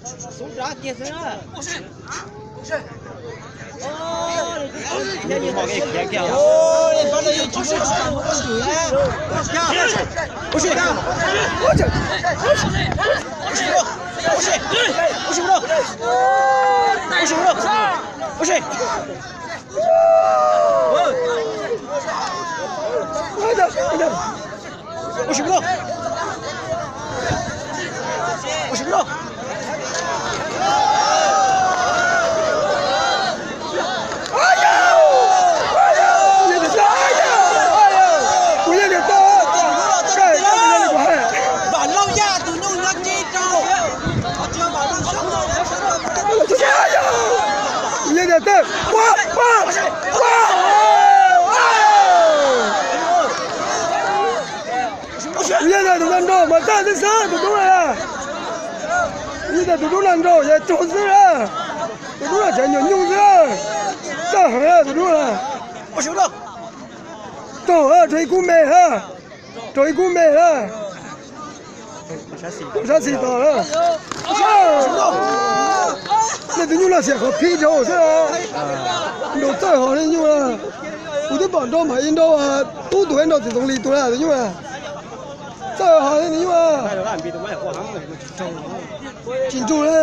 Xub rov kiag xwb na. Ua si, ua si, ua si, ua si. Kuv yeej tias tawg, ua, ua, ua. Kuv yeej tias tus no nrau mas tawg tib xwb tus dub na. Kuv yeej tias tus dub no nrau yog tug xwb na. Tus dub no tseem nyuam nyuj xwb. Tawg heev tus dub na. Tug, rau ib kub me na. Rau ib kub me na. Sab xis tos na. Nej tus nyuj no xiam qhov phib dhau xwb. Nrau txawj hos nej nyuj na. Kuv twb pom nrau mas ib nrau tub tus ib nrau txiv toov li tus na tus nyuj na. Txawj hos nej tus nyuj na. Tsis nrug na.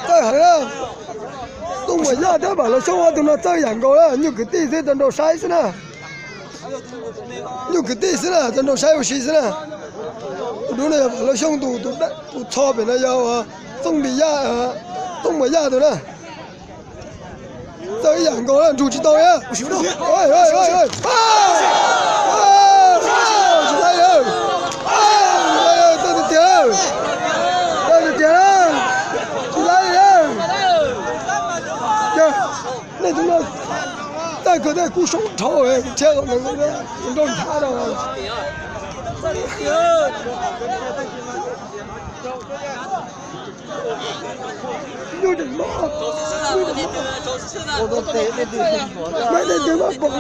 Txawj heev na. Tooj Muam Yaj thiab Vam Lawv Xyooj ob tug no txawj yam nkaus na, nyuj kwv tij xwb tau nrau saib xwb na. Nyuj kwv tij xwb na, tau nrau saib ua si xwb na. Tus dub no yog Vam Lawv Xyooj tus, tus txho pem no yog Tooj Npis Yaj, Tooj Muam Yaj tus na. Txawj ib yam nkaus na, nrug tsis tau na. Tsis laib, txawj tiag tiag, txawj tiag tiag, tsis laib li. Nej tus no txawj kawg, tej kub soob dhau, thiab nrau nchav rau. Nyuj tseem mob, nyuj tseem mob. Mab tej twg mab pom.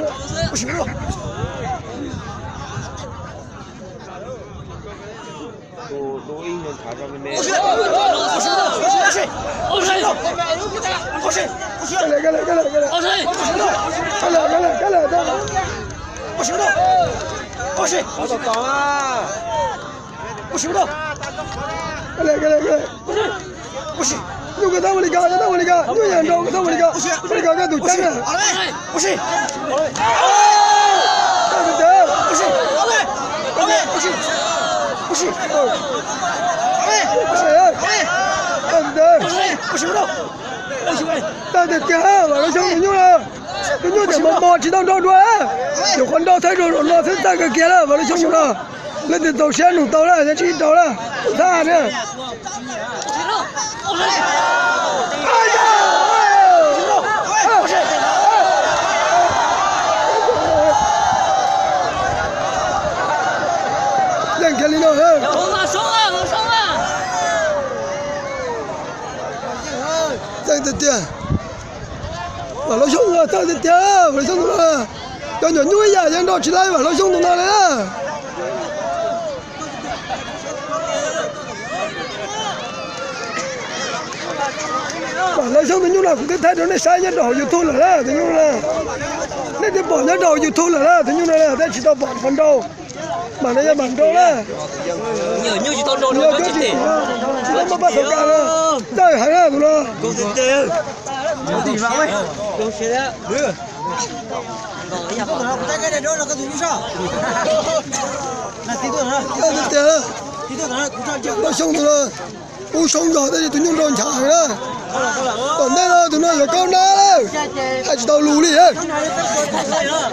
Nyuj kawg tau ua li ko, kawg tau ua li ko, nyuj yog nrau kawg tau ua li ko, ua li ko kawg tus ceeb na. Tag tiag tiag, Vam Lawv Xyooj tus nyuj na. Tus nyuj tias mos mos tsis tau nrau dua. Nyuam qhuav nrau thawj zaug zaum no xwb txawj kawg kiag na Vam Lawv Xyooj tus no. Leej twg txaus siab nug tau na, yeej tsis nrau na. Thaj na. Yeej kiag li no. Txawj tiag tiag. Vam Lawv Xyooj txawj tiag tiag, Vam Lawv Xyooj tus no. Cov nyuam nyuj ib yam yeej nrau tsis laib Vam Lawv Xyooj tus no li na. Vam Lawv Xyooj tus nyuj no kuv twb thaij rau nej saib nyob rau hauv YouTube lawm na, tus nyuj no. Nej twb pom nyob rau hauv YouTube lawm na, tus nyuj no na, tab sis tsis tau pom qhov nrau. Mas no yog mas nrau na. Tsis tau muaj paj xov kas na. Txawj heev na tus no. Txawj tiag tiag. Vam Lawv Xyooj tus no. Kub soob zog tab sis tus nyuj nrau nchav heev na. Tom ntej no tus no yuav kaub nab lawm, hais tsis tau lus li.